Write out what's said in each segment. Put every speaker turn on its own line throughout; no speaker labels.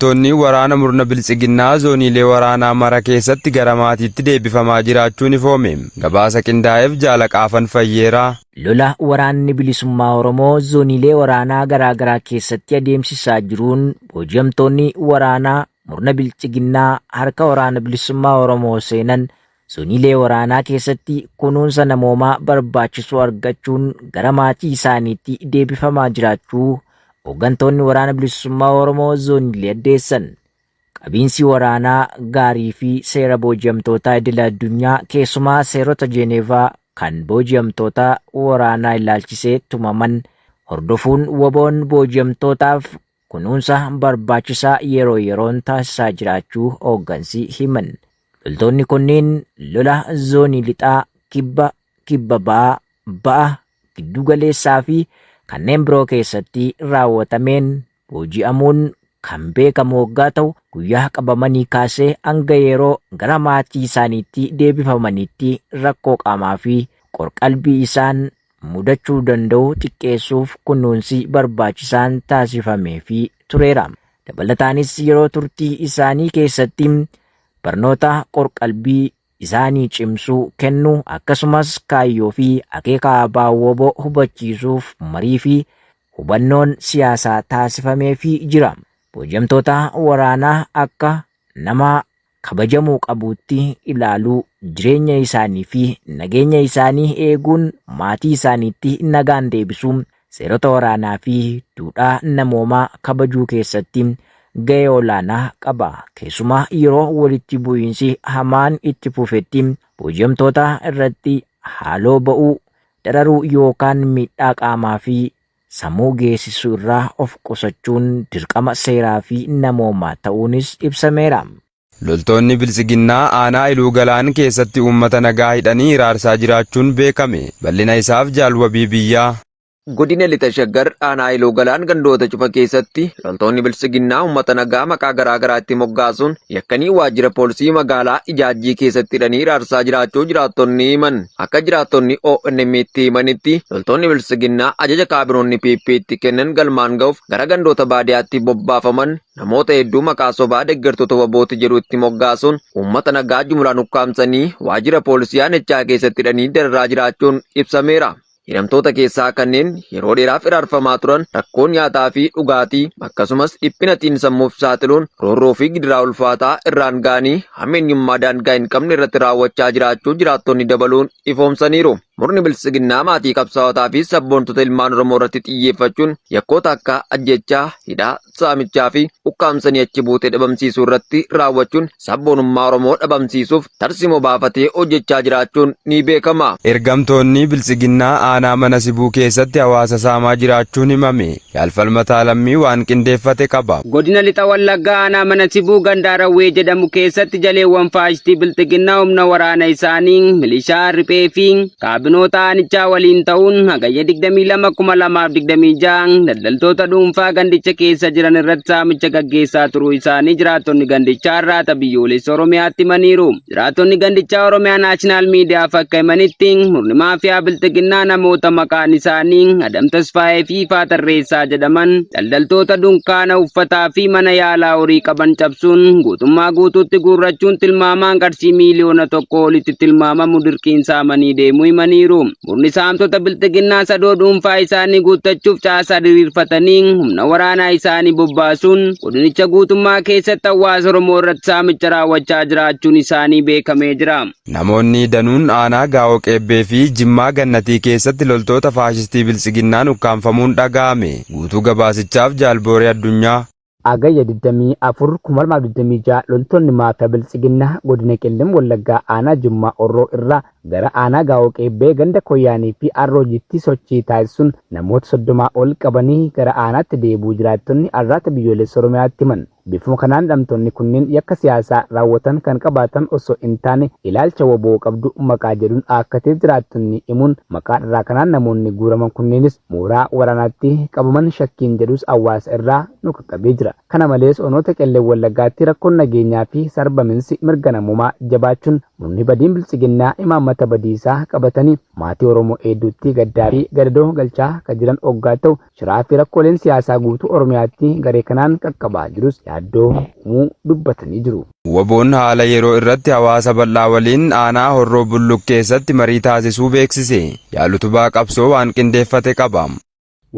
Booji'amtoonni waraana murna Biltsiginnaa zooniilee waraanaa mara keessatti gara maatiitti deebifamaa jiraachuun ifoome. Gabaasa qindaa'eef Jaal Aqaafan Fayyeeraa.
Lola Waraanni Bilisummaa Oromoo zooniilee waraanaa garaa garaa keessatti adeemsisaa jiruun booji'amtoonni waraanaa murna Biltsiginnaa harka Waraana Bilisummaa Oromoo seenan zooniilee waraanaa keessatti kunuunsa namoomaa barbaachisu argachuun gara maatii isaaniitti deebifamaa jiraachuu hooggantoonni Waraana Bilisummaa Oromoo zooniilee addeessan. Qabiinsi waraanaa gaarii fi seera booji'amtootaa idila addunyaa keessumaa seerota Jeeneevaa kan booji'amtoota waraanaa ilaalchisee tumaman hordofuun WBOn booji'amtootaaf kunuunsa barbaachisaa yeroo yeroon taasisaa jiraachuu hooggansi himan. Loltoonni kunneen lola zoonii lixaa, kibba, kibba ba'aa, ba'a, giddu galeessaa fi kanneen biroo keessatti raawwatameen booji'amuun kan beekamu hoggaa ta'u, guyyaa qabamanii kaasee hanga yeroo gara maatii isaaniitti deebifamanitti rakkoo qaamaa fi qorqalbii isaan mudachuu danda'u xiqqeessuuf kunuunsi barbaachisaan taasifameefii tureera. Dabalataanis yeroo turtii isaanii keessatti barnoota qorqalbii isaanii cimsuu kennuu akkasumas kaayyoo fi akeeka ABO-wbo hubachiisuuf marii fi hubannoon siyaasaa taasifameefii jira. Booji'amtoota waraanaa akka nama kabajamuu qabuutti ilaaluu, jireenya isaanii fi nageenya isaanii eeguun maatii isaaniitti nagaan deebisuu, seerota waraanaa fi duudhaa namoomaa kabajuu keessatti ga'ee olaanaa qaba. Keessumaa yeroo walitti bu'iinsi hamaan itti fufetti booji'amtoota irratti haaloo ba'uu, dararuu yookaan miidhaa qaamaa fi sammuu geessisuu irraa of qusachuun dirqama seeraa fi namoomaa ta'uunis ibsameera.
Loltoonni Biltsiginnaa aanaa Iluu Galaan keessatti uummata nagaa hidhanii hiraarsaa jiraachuun beekame. Bal'ina isaaf Jaal Wabii Biyyaa.
Godina Lixa Shaggar aanaa Iluu Galaan gandoota cufa keessatti loltoonni Biltsiginnaa uummata nagaa maqaa garaa garaa itti moggaasuun yakkanii waajjira poolisii magaalaa Ijaajjii keessatti hidhanii hiraarsaa jiraachuu jiraattonni himan. Akka jiraattonni ONM'tti himanitti loltoonni Biltsiginnaa ajaja kaabinoonni PP itti kennan galmaan ga'uuf gara gandoota baadiyaatti bobbaafaman Namoota hedduu maqaa sobaa deggertoota WBOti jedhu itti moggaasuun uummata nagaa jumlaan ukkaamsanii waajjira poolisii aanichaa keessatti hidhanii dararaa jiraachuun ibsameera. Hidhamtoota keessaa kanneen yeroo dheeraaf hiraarfamaa turan rakkoo nyaataa fi dhugaatii akkasumas dhiphina xiinsammuuf saaxiluun roorroo fi gidiraa ulfaataa irraan ga'anii hammeenyummaa daangaa hin qabne irratti raawwachaa jiraachuu jiraattonni dabaluun ifoomsaniiru. Murni Biltsiginnaa maatii qabsaa'otaa fi sabboontota ilmaan Oromoo irratti xiyyeeffachuun yakkoota akka ajjeechaa, hidhaa, saamichaa fi ukkaamsanii achi buutee dhabamsiisuu irratti raawwachuun sabboonummaa Oromoo dhabamsiisuuf tarsimoo baafatee hojjechaa jiraachuun ni beekama.
Ergamtoonni Biltsiginnaa aanaa Mana Sibuu keessatti hawaasa saamaa jiraachuun himame. Jaal Falmataa Lammii waan qindeeffate qaba.
Godina Lixa Wallaggaa aanaa Mana Sibuu ganda Arawwee jedhamu keessatti jaleewwan faashistii Bilxiginnaa humna waraana isaanii milishaa riphee fi kaabinoota aanichaa waliin ta'uun Hagayya 22, 2026 daldaltoota dhuunfaa gandicha keessa jiran irratti saamicha gaggeessaa turuu isaanii jiraattonni gandichaa Arraata Biyyoolessa Oromiyaatti himaniiru. Jiraattonni gandichaa Oromiyaa Naashinaal Miidiyaaf akka himanitti murni maafiyaa Bilxiginnaa namoota maqaan isaanii Adam Tasfaayee fi Ifaa Tarreessaa jedhaman daldaltoota dunkaana uffataa fi mana yaalaa horii qaban cabsuun guutummaa guutuutti guurrachuun tilmaamaan qarshii miiliyoona 1 olitti tilmaamamu dirqiin saamanii deemuu himaniiru. Murni saamtota Bilxiginnaa sadoo dhuunfaa isaanii guuttachuuf caasaa diriirfatanii humna waraanaa isaanii bobbaasuun godinicha guutummaa keessatti hawaasa Oromoo irratti saamicha raawwachaa jiraachuun isaanii beekamee jira.
Namoonni danuun aanaa Gaawoo Qeebbee fi Jimmaa Gannatii keessatti loltoota faashistii Biltsiginnaan ukkaamfamuun dhaga'ame. Guutuu gabaasichaaf Jaal Booree Addunyaa.
Hagayya 24, 2026 loltoonni maafiyaa Biltsiginnaa godina Qellem Wallaggaa aanaa Jimmaa Horroo irraa gara aanaa Gaawoo Qeebbee ganda Koyyaanii fi Arroojiitti sochii taasisuun namoota 30 ol qabanii gara aanaatti deebi'uu jiraattonni Arraata Biyyoolessa Oromiyaatti himan. Bifuma kanaan hidhamtoonni kunneen yakka siyaasaa raawwatan kan qabaatan osoo hin taane ilaalcha wbo qabdu maqaa jedhuun akka ta'e jiraattonni himuun maqaa dharaa kanaan namoonni guuraman kunneenis mooraa waraanaatti qabaman shakkiin jedhus hawaasa irraa nu qaqqabee jira. Kana malees onoota Qellem Wallaggaatti rakkoon nageenyaa fi sarbaminsi mirga namoomaa jabaachuun murni badiin Biltsiginnaa imaammata badiisaa qabatanii maatii Oromoo heedduutti gaddaa fi gadadoo galchaa ka jiran oggaa ta'u, Shiraa fi rakkooleen siyaasaa guutuu Oromiyaatti garee kanaan qaqqabaa jirus yaaddoo uumuu dubbatanii jiru.
Waboon haala yeroo irratti hawaasa bal'aa waliin aanaa Horroo Bulluq keessatti marii taasisuu beeksise. Jaal Utubaa Qabsoo waan qindeeffate qaba.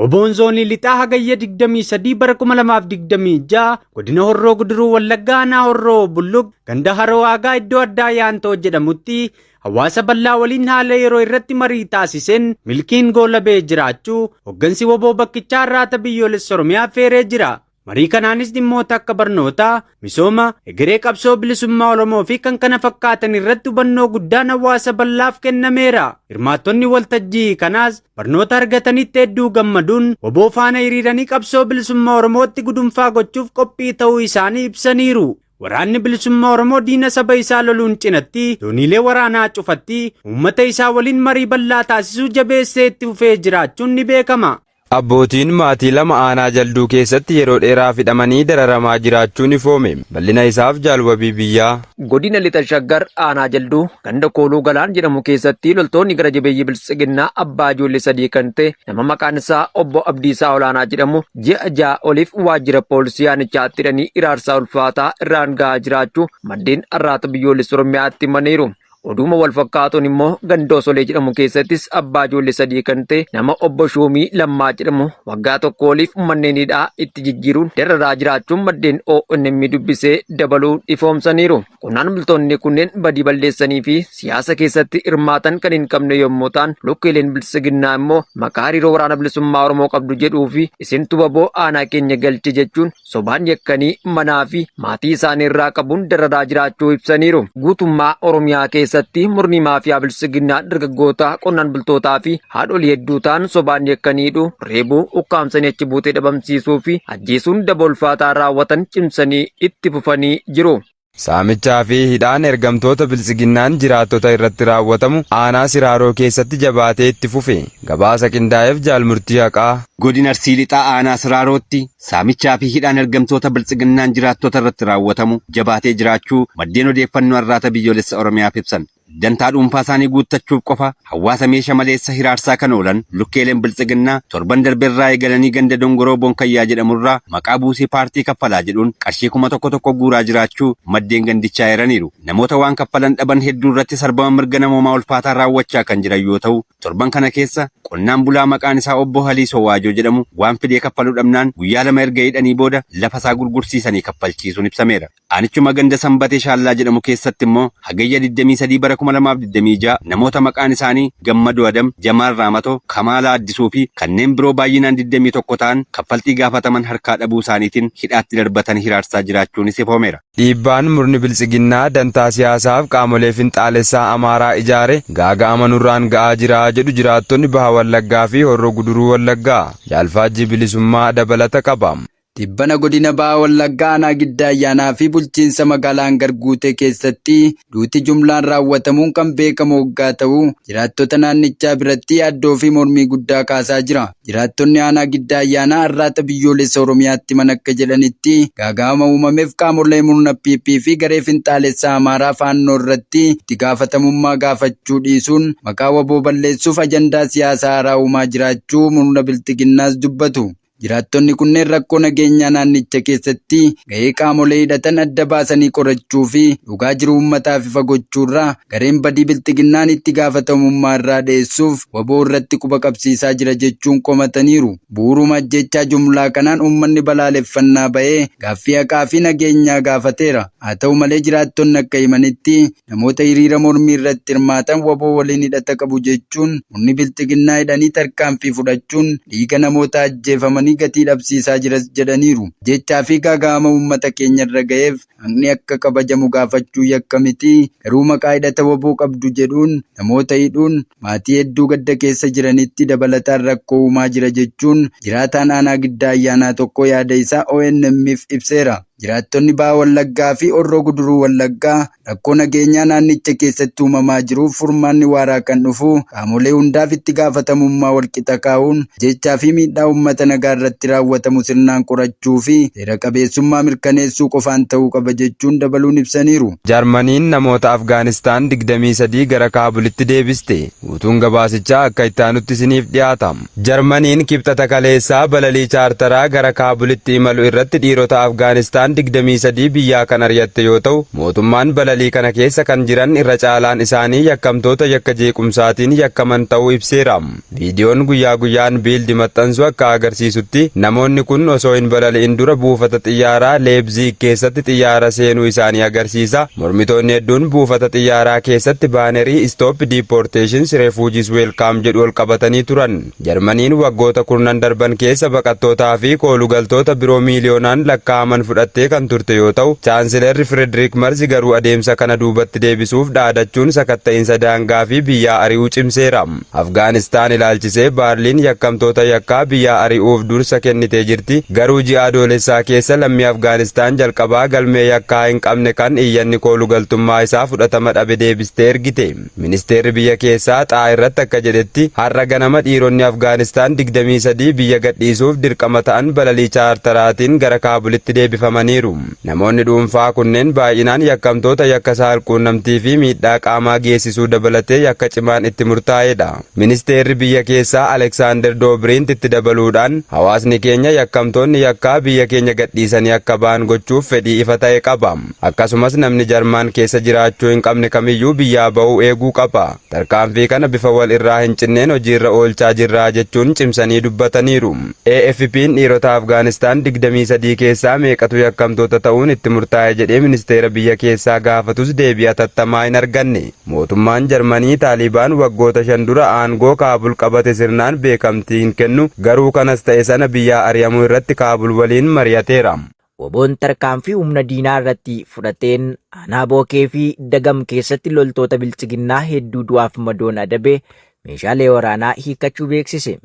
Waboon Zoonii Lixaa Hagayya 23 bara 2026 Godina Horroo Guduruu Wallaggaa Aanaa Horroo Bulluq ganda Haroo Aagaa iddoo addaa Yaantoo jedhamutti hawaasa bal'aa waliin haala yeroo irratti marii taasiseen milkiin goolabee jiraachuu hoggansi waboo bakkichaa Arraata Biyyoolessa Oromiyaa feeree jira. Marii kanaanis dhimmoota akka barnootaa, misooma, egeree qabsoo bilisummaa Oromoo fi kan kana fakkaatan irratti hubannoo guddaan hawaasa bal'aaf kennameera. Hirmaattonni waltajjii kanaas barnoota argatanitti hedduu gammaduun waboo faana hiriiranii qabsoo bilisummaa Oromootti gudunfaa gochuuf qophii ta'uu isaanii ibsaniiru. Waraanni Bilisummaa Oromoo diina saba isaa loluun cinatti dooniilee waraanaa cufatti uummata isaa waliin marii bal'aa taasisuu jabeessee itti fufee jiraachuun ni beekama.
Abbootiin maatii 2 aanaa Jalduu keessatti yeroo dheeraaf hidhamanii dararamaa jiraachuun ifoome. Bal'ina isaaf Jaal Wabii Biyyaa.
Godina Lixa Shaggar Aanaa Jalduu ganda Kooluu Galaan jedhamu keessatti loltoonni gara jabeeyyii Biltsiginnaa abbaa ijoollee sadii kan ta'e nama maqaan isaa Obbo Abdiisaa Olaanaa jedhamu ji'a 6 oliif waajjira poolisii aanichaatti hidhanii hiraarsaa ulfaataa irraan gahaa jiraachuu maddeen Arraata Biyyoolessa Oromiyaatti himaniiru. Oduuma wal fakkaatuun immoo ganda Osolee jedhamu keessattis abbaa ijoollee sadii kan ta'e nama obbo Shuumii Lammaa jedhamu waggaa tokko oliif manneen hidhaa itti jijjiiruun dararaa jiraachuun maddeen ONM dubbisee dabaluun ifoomsaniiru. Qonnaan bultoonni kunneen badii balleessanii fi siyaasa keessatti hirmaatan kan hin qabne yommuu ta'an lukkeeleen biltsiginnaa immoo maqaa hariiroo waraana bilisummaa Oromoo qabdu jedhuu fi isintu waboo aanaa keenya galche jechuun sobaan yakkanii manaa fi maatii isaanii irraa qabuun dararaa jiraachuu ibsaniiru. Guutummaa Oromiyaa keessatti murni maafiyaa biltsiginnaa dargaggoota, qonnaan bultootaa fi haadholii hedduu ta'an sobaan yakkanii hidhuu, reebuu, ukkaamsanii achi buutee dhabamsiisuu fi ajjeesuun daba ulfaataa raawwatan cimsanii itti fufanii jiru.
Saamichaa fi hidhaan ergamtoota Biltsiginnaan jiraattota irratti raawwatamu aanaa Siraaroo keessatti jabaatee itti fufe. Gabaasa qindaa'eef Jaal Murtii Haqaa.
Godina Arsii Lixaa Aanaa Siraarootti saamichaa fi hidhaan ergamtoota Biltsiginnaan jiraattota irratti raawwatamu jabaatee jiraachuu maddeen odeeffannoo Arraata Biyyoolessa Oromiyaaf ibsan. Dantaa dhuunfaa isaanii guuttachuuf qofa hawaasa meesha maleessa hiraarsaa kan oolan lukkeeleen Biltsiginnaa torban darbe irraa eegalanii ganda Dongoroo Bonkayyaa jedhamu irraa maqaa buusii paartii kaffalaa jedhuun qarshii 1000 tokko guuraa jiraachuu maddeen gandichaa eeraniiru. Namoota waan kaffalan dhaban hedduu irratti sarbama mirga namoomaa ulfaataa raawwachaa kan jiran yoo ta'u, torban kana keessa qonnaan bulaa maqaan isaa Obbo Haliisoo Waajoo jedhamu waan fidee kaffaluu dhabnaan guyyaa 2 erga hidhanii booda lafa isaa gurgursiisanii kaffalchiisuun ibsameera. Aanichuma ganda Sanbatee Shaallaa jedhamu keessatti immoo Hagayya 23 bara 2026 namoota maqaan isaanii Gammadoo Adam, Jamaal Raamatoo, Kamaalaa Addisuu fi kanneen biroo baay'inaan 21 ta'an kaffaltii gaafataman harkaa dhabuu isaaniitiin hidhaatti darbatanii hiraarsaa jiraachuunis ifoomeera.
Dhiibbaan murni Biltsiginnaa dantaa siyaasaaf qaamolee finxaalessaa Amaaraa ijaare gaaga'ama nurraan ga'aa jira jedhu jiraattonni Baha Wallaggaa fi Horroo Guduruu Wallaggaa. Jaal Faajjii Bilisummaa dabalata qaba.
Tibbana Godina Baha Wallaggaa Aanaa Giddaa Ayyaanaa fi Bulchiinsa Magaalaa Hangar Guutee keessatti duuti jumlaan raawwatamuun kan beekamu oggaa ta'u, jiraattota naannichaa biratti yaaddoo fi mormii guddaa kaasaa jira. Jiraattonni Aanaa Giddaa Ayyaanaa Arraata Biyyoolessa Oromiyaatti himan akka jedhanitti, gaaga'ama uumameef qaamolee murna PP fi garee finxaalessaa Amaaraa Faannoo irratti itti gaafatamummaa gaafachuu dhiisuun maqaa wbo balleessuuf ajandaa siyaasaa haaraa uumaa jiraachuu murna Bilxiginnaas dubbatu. Jiraattonni kunneen rakkoo nageenyaa naannicha keessatti gahee qaamolee hidhatan adda baasanii qorachuu fi dhugaa jiru uummataaf ifa gochuurra gareen badii Bilxiginnaan itti gaafatamummaa irraa dheessuuf wbo irratti quba qabsiisaa jira jechuun komataniiru. Bu'uuruma ajjeechaa jumlaa kanaan uummanni balaaleffannaa bahee gaaffii haqaa fi nageenyaa gaafateera. Haa ta'u malee jiraattonni akka himanitti Namoota hiriira mormii irratti hirmaatan wbo waliin hidhata qabu jechuun murni Bilxiginnaa hidhanii tarkaanfii fudhachuun dhiiga namoota ajjeefamanii gatii dhabsiisaa jiras jedhaniiru. Ajjeechaa fi gaaga'ama uummata keenya irra ga'eef haqni akka kabajamu gaafachuu yakka miti, garuu maqaa hidhata wbo qabdu jedhuun namoota hidhuun maatii hedduu gadda keessa jiranitti dabalataan rakkoo uumaa jira jechuun jiraataan aanaa Giddaa Ayyaanaa tokko yaada isaa ONM'f ibseera. Jiraattonni Baha Wallaggaa fi Horroo Guduruu Wallaggaa rakkoo nageenyaa naannicha keessatti uumamaa jiruuf furmaanni waaraa kan dhufu qaamolee hundaaf itti gaafatamummaa walqixa kaa'uun ajjeechaa fi miidhaa uummata nagaa irratti raawwatamu sirnaan qorachuu fi seera qabeessummaa mirkaneessuu qofaan ta'uu qaba jechuun dabaluun ibsaniiru.
Jarmaniin namoota Afgaanistaan 23 gara Kaabulitti deebiste. Guutuun gabaasichaa akka itti aanutti isiniif dhiyaata. Jarmaniin Kibxata kaleessaa balalii chaartaraa gara Kaabulitti imalu irratti dhiirota Afgaanistaan Afgaanistaan 23 biyyaa kan ari'atte yoo ta'u, mootummaan balalii kana keessa kan jiran irra caalaan isaanii yakkamtoota yakka jeequmsaatiin yakkaman ta'uu ibseera. Viidiyoon guyyaa guyyaan Biild maxxansu akka agarsiisutti namoonni kun osoo hin balali'in dura buufata xiyyaaraa Leebziig keessatti xiyyaara seenuu isaanii agarsiisa. Mormitoonni hedduun buufata xiyyaaraa keessatti baanerii "Stop Deportations, Refugees Welcome" jedhu ol qabatanii turan. Jarmaniin waggoota kurnan darban keessa baqattootaa fi koolugaltoota biroo miiliyoonaan lakkaa'aman fudhattee kan turte yoo ta'u, Chaansilarri Firederik Marzi garuu adeemsa kana duubatti deebisuuf dhaadachuun sakatta'insa daangaa fi biyyaa ari'uu cimseera. Afgaanistaan ilaalchisee Baarliin yakkamtoota yakkaa biyyaa ari'uuf dursa kennitee jirti. Garuu ji'a Adoolessaa keessa lammii Afgaanistaan jalqabaa galmee yakkaa hin qabne kan iyyanni koolugaltummaa isaa fudhatama dhabe deebistee ergite. Ministeerri biyya keessaa xaa irratti akka jedhetti, har'a ganama dhiironni Afgaanistaan 23 biyya gadhiisuuf dirqama ta'an balalii chaartaraatiin gara Kaabulitti deebifamaniiru. Namoonni dhuunfaa kunneen baay'inaan yakkamtoota yakka saalquunnamtii fi miidhaa qaamaa geessisuu dabalatee yakka cimaan itti murtaa'edha. Ministeerri biyya keessaa Aleksaandar Doobiriint itti dabaluudhaan, "Hawaasni keenya yakkamtoonni yakkaa biyya keenya gadhiisanii akka ba'an gochuuf fedhii ifa ta'e qaba. Akkasumas namni Jarmaan keessa jiraachuu hin qabne kamiyyuu biyyaa ba'uu eeguu qaba. Tarkaanfii kana bifa wal irraa hin cinneen hojiirra oolchaa jirraa" jechuun cimsanii dubbataniiru. AFP'n dhiirota Afgaanistaan 23 keessaa meeqatu yakkamtoota ta'uun itti murtaa'e jedhee ministeera biyya keessaa gaafatus deebii atattamaa hin arganne. Mootummaan Jarmanii Taalibaan waggoota 5 dura aangoo Kaabul qabate sirnaan beekamtii hin kennu, garuu kanas ta'e sana biyyaa ari'amuu irratti Kaabul waliin mari'ateera.
WBOn tarkaanfii humna diinaa irratti fudhateen aanaa Bookee fi Dagam keessatti loltoota biltsiginnaa hedduu du'aaf madoon adabe meeshaalee waraanaa hiikkachuu beeksise.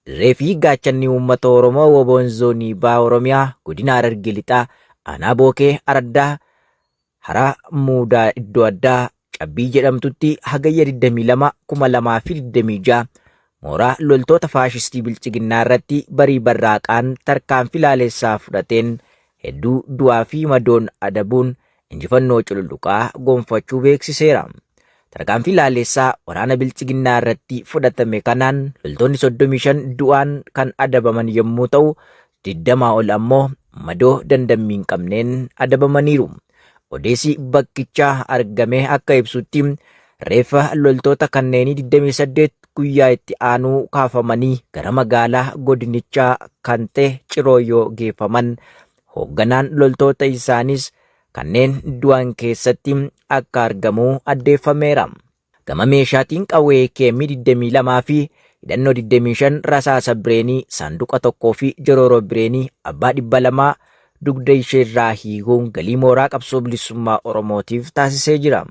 Irree fi gaachanni uummata Oromoo WBOn zoonii Baha Oromiyaa godina Harargee Lixaa aanaa Bookee Araddaa Hara Muudaa iddoo addaa Cabbii jedhamtutti Hagayya 22, 2026 mooraa loltoota faashistii biltsiginnaa irratti barii barraaqaan tarkaanfii laalessaa fudhateen hedduu du'aa fi madoon adabuun injifannoo cululuqaa gonfachuu beeksiseera. Tarkaanfii laalessaa waraana biltsiginnaa irratti fudhatame kanaan loltoonni 35 du'aan kan adabaman yommuu ta'u, 20 ol ammoo madoo dandammii hin qabneen adabamaniiru. Odeessi bakkichaa argame akka ibsutti reeffa loltoota kanneenii 28 guyyaa itti aanuu kaafamanii gara magaalaa godinichaa kan ta'e Ciroo yoo geeffaman, hoogganaan loltoota isaanis kanneen du'an keessatti akka argamu addeeffameera. Gama meeshaatiin qawwee AKM 22 fi hidhannoo 25, rasaasa bireenii saanduqa tokkoo fi jorooroo bireenii abbaa 200 dugda ishee irraa hiikuun galii mooraa qabsoo bilisummaa Oromootiif taasisee jira.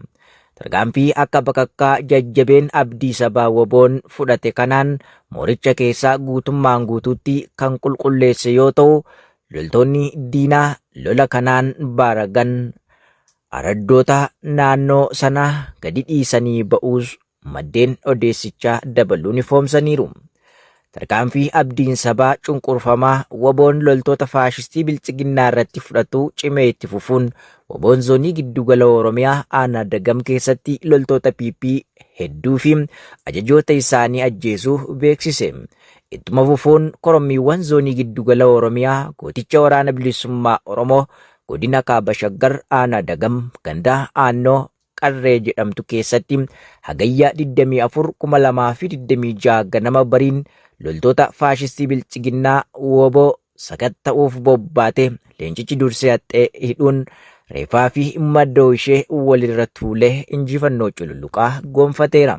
Tarkaanfii akka bakakkaa jajjabeen abdii sabaa WBOn fudhate kanaan mooricha keessaa guutummaan guutuutti kan qulqulleesse yoo ta'u, loltoonni diinaa lola kanaan baaragan araddoota naannoo sanaa gadi dhiisanii ba'uus maddeen odeessichaa dabaluun ifoomsaniiru. Tarkaanfii abdiin sabaa cunqurfamaa WBOn loltoota faashistii biltsiginnaa irratti fudhatu cimee itti fufuun WBOn zoonii giddugala Oromiyaa aanaa Dagam keessatti loltoota PP hedduu fi ajajoota isaanii ajjeesuu beeksise. Ittuma fufuun korommiiwwan zoonii giddugala Oromiyaa gooticha waraana bilisummaa Oromoo godina Kaaba Shaggar aanaa Dagam gandaa Aannoo Qarree jedhamtu keessatti Hagayya 24, 2026 ganama bariin loltoota faashistii biltsiginnaa WBO sakatta'uuf bobbaate leencichi dursee haxxee hidhuun reefaa fi madoo ishee walirra tuulee injifannoo cululuqaa gonfateera.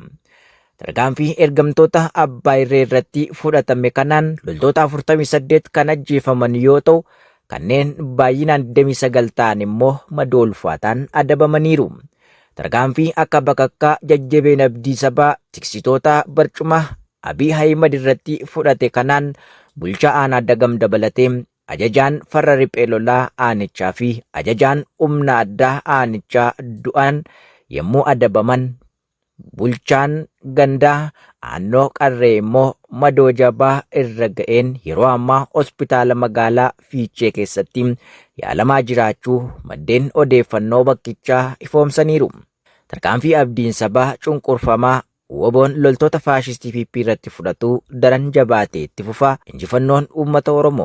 Tarkaanfii ergamtoota abbaa irree irratti fudhatame kanaan loltoota 48 kan ajjeefaman yoo ta'u, kanneen baay'inaan 29 ta'an immoo madoo ulfaataan adabamaniiru. Tarkaanfii akka bakakkaa jajjabeen abdii sabaa tiksitoota barcuma Abiy Ahimad irratti fudhate kanaan bulchaa aanaa Dagam dabalatee ajajaan farra riphee lolaa aanichaa fi ajajaan humna addaa aanichaa du'an yommuu adabaman, bulchaan gandaa Aannoo Qarree immoo madoo jabaa irra ga'een yeroo ammaa hospitaala magaalaa Fiichee keessatti yaalamaa jiraachuu maddeen odeeffannoo bakkichaa ifoomsaniiru. Tarkaanfii abdiin sabaa cunqurfamaa WBOn loltoota faashistii PP irratti fudhatu daran jabaatee itti fufa. Injifannoon uummata Oromoof.